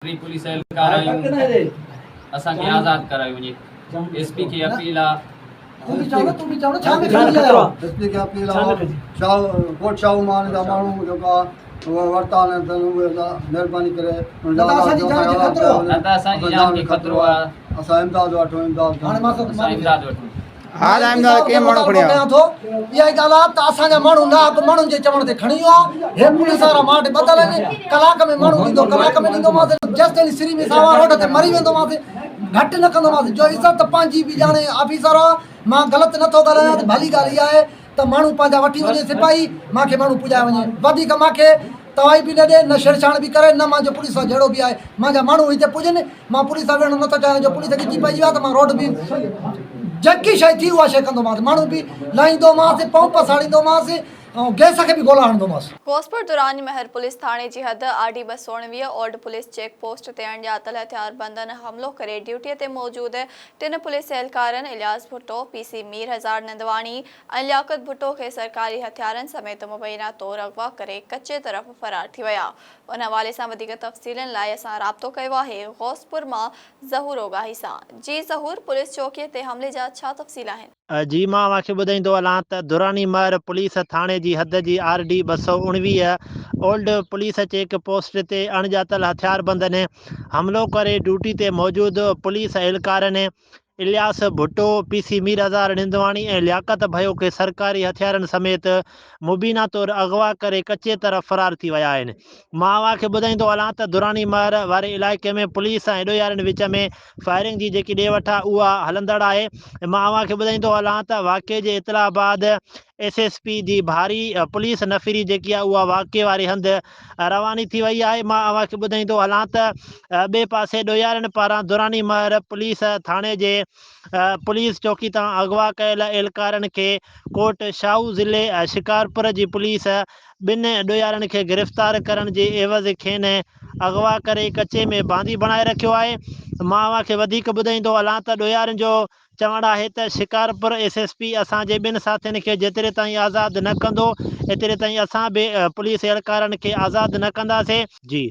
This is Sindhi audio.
ٽي پوليس اهلڪار آهيون اسان کي آزاد ڪرايو وڃي ايس پي کي اپيل آ. ايس پي کي اپيل آ شاهه ڳوٺ شاهو مان جا ماڻهو جيڪا ورتا آهن اٿن اهي مهرباني ڪري نه ته اسان جي جان کي خطرو آ. اسان امداد وٺون امداد اسان امداد وٺون. ها ته امداد ڪنهن ماڻهو کڻي آيو. ٿو اها ئي ڳالهه آهي ته اسان جا ماڻهو ناحق ماڻهن جي چوڻ تي کڻي ويو آهي هي پوليس وارا مان وٽ ٻڌل آهن ڪلاڪ ۾ ماڻهو ڏيندو ڪلاڪ ۾ ڏيندومانس جيستائين سري ۾ ساوا روڊ تي مري ويندومانس گهٽ نه ڪندومانس جو عزت پنهنجي به ڄاڻي آفيسر آ مان غلط نه ٿو ڳالهايان ته ڀلي ڳالهه اها آهي ته ماڻهو پنهنجا وٺي وڃي سپاهي مان کي ماڻهو پڄائي وڃي وڌيڪ مان کي توائي به نه ڏي نه ڇيڙڇاڙ به ڪري نه مان جو پوليس سان جهيڙو به آهي مان جا ماڻهو هتي پڄن مان پوليس سان وڙهڻ نٿو چاهيان جو پوليس ڳچي پئجي ويا ته مان روڊ به جيڪي شيء ٿي اها شيء ڪندومانس ماڻهو به لاهيندومانس پمپ ساڙيندومانس ۽ گئس کي به گولا هڻندومانس. غوثپور دوران مهر پوليس ٿاڻي جي حد R D 219 old police check post تي اڻڄاتل هٿياربندن حملو ڪري ڊيوٽي تي موجود ٽن پوليس اهلڪارن الياس ڀٽو، پي سي مير هزار نندواڻي ۽ لياقت ڀٽو کي سرڪاري هٿيارن سميت مبينا طور اغوا ڪري ڪچي طرف فرار ٿي ويا. ان حوالي سان وڌيڪ تفصيلن لاء اسان رابطو ڪيو آهي غوثپور مان ظهور اوڳاهي سان. جي ظهور پوليس چوڪي تي حملي جا ڇا تفصيل آهن؟ جي مان اوهان کي ٻڌائيندو هلان ته دراني مهر پوليس ٿاڻي جي حد جي R D 219 old police check post تي اڻڄاتل هٿياربندن حملو ڪري ڊيوٽي تي موجود پوليس اهلڪارن الياس ڀٽو، پي سي مير هزار نندواڻي ۽ لياقت ڀيو کي سرڪاري هٿيارن سميت مبينا طور اغوا ڪري ڪچي طرف فرار ٿي ويا آهن. مان اوهان کي ٻڌائيندو هلان ته دراني مهر واري علائقي ۾ پوليس ۽ ڏوهيارين وچ ۾ فائرنگ جي جيڪي ڏي وٺ آهي اها هلندڙ آهي. مان اوهان کي ٻڌائيندو هلان ته واقعي جي اطلاع بعد ايس ايس پي جي ڀاري پوليس نفري جيڪي آهي اها واقعي واري هنڌ رواني ٿي وئي آهي مان اوهان کي ٻڌائيندو هلان ته ٻئي پاسي ڏوهيارين پاران دراني مهر پوليس ٿاڻي جي پوليس چوڪي تان اغوا ڪيل اهلڪارن کي ڪوٽ شاهو ضلعي شڪارپور جي پوليس ٻن ڏوهيارين کي گرفتار ڪرڻ جي عيوض کين اغوا ڪري ڪچي ۾ باندي بڻائي رکيو آهي مان اوهان کي وڌيڪ ٻڌائيندو هلان ته ڏوهيارين جو چوڻ آهي ته شڪارپور ايس ايس پي اسان جي ٻن ساٿين کي جيتري تائين آزاد نه ڪندو ايتري تائين اسان به پوليس اهلڪارن کي آزاد نه ڪنداسين. جي.